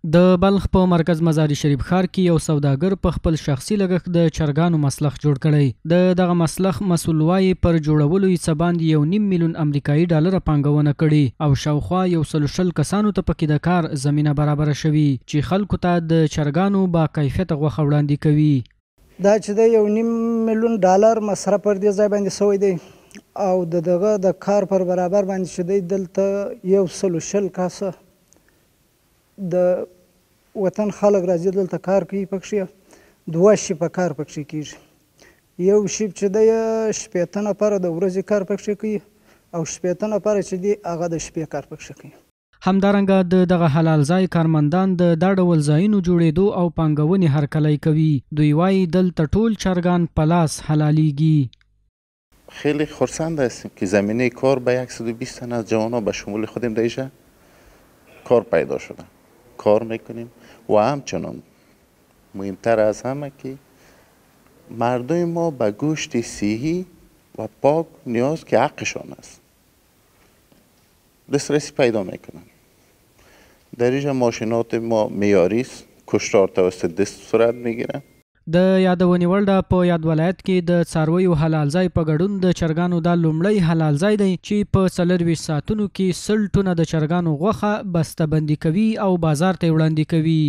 د بلخ په مرکز مزار شریف ښار کې یو سوداګر په خپل شخصي لګښت د چرګانو مسلخ جوړ کړی. د دغه مسلخ مسول وايي، پر جوړولو یې څه باندې یو نیم میلیون امریکايي ډالره پانګونه کړې او شاوخوا یو سلو 20 کسانو ته پکې د کار زمینه برابره شوې چې خلکو ته د چرګانو با کیفیته غوښه وړاندې کوي. دا چې دی یو نیم میلیون ډالر مصرف پر دې ځای باندې شوی دی او د دغه د کار پر برابر باندې چې دی دلته 120 کسه د وطن خلک راځي دلته کار کوي پکښې. دوه شیفه کار پکښې کیږي، یو شیف چې دی 60 نفره د ورځې کار پکښې کوي او 60 نفره چې دی هغه د شپې کار پکښې کوي. همدارنګه د دغه حلال ځای کارمندان د دا ډول ځایونو جوړېدو او پانګونې هرکلی کوي. دوی وايي، دلته ټول چرګان په لاس حلالېږي. خیلی خرسند هستیم که زمینه کار به 120 تن از جوانان به شمول خودم در اینجا کار پیدا شده، کار میکنیم و همچنان مهمتر از همه که مردم ما به گوشت صحی و پاک نیاز که حقشان است دسترسی پیدا میکنن. در اینجا ماشینات ما معیاری است، کشتار توسط دست صورت میگیره. د یادونې وړ ده، په یاد ولایت کې د څارویو حلال ځای په ګډون د چرګانو دا لومړی حلال ځای دی چې په 24 ساعتونو کې 100 ټنه د چرګانو غوښه بسته بندي کوي او بازار ته یې وړاندې کوي.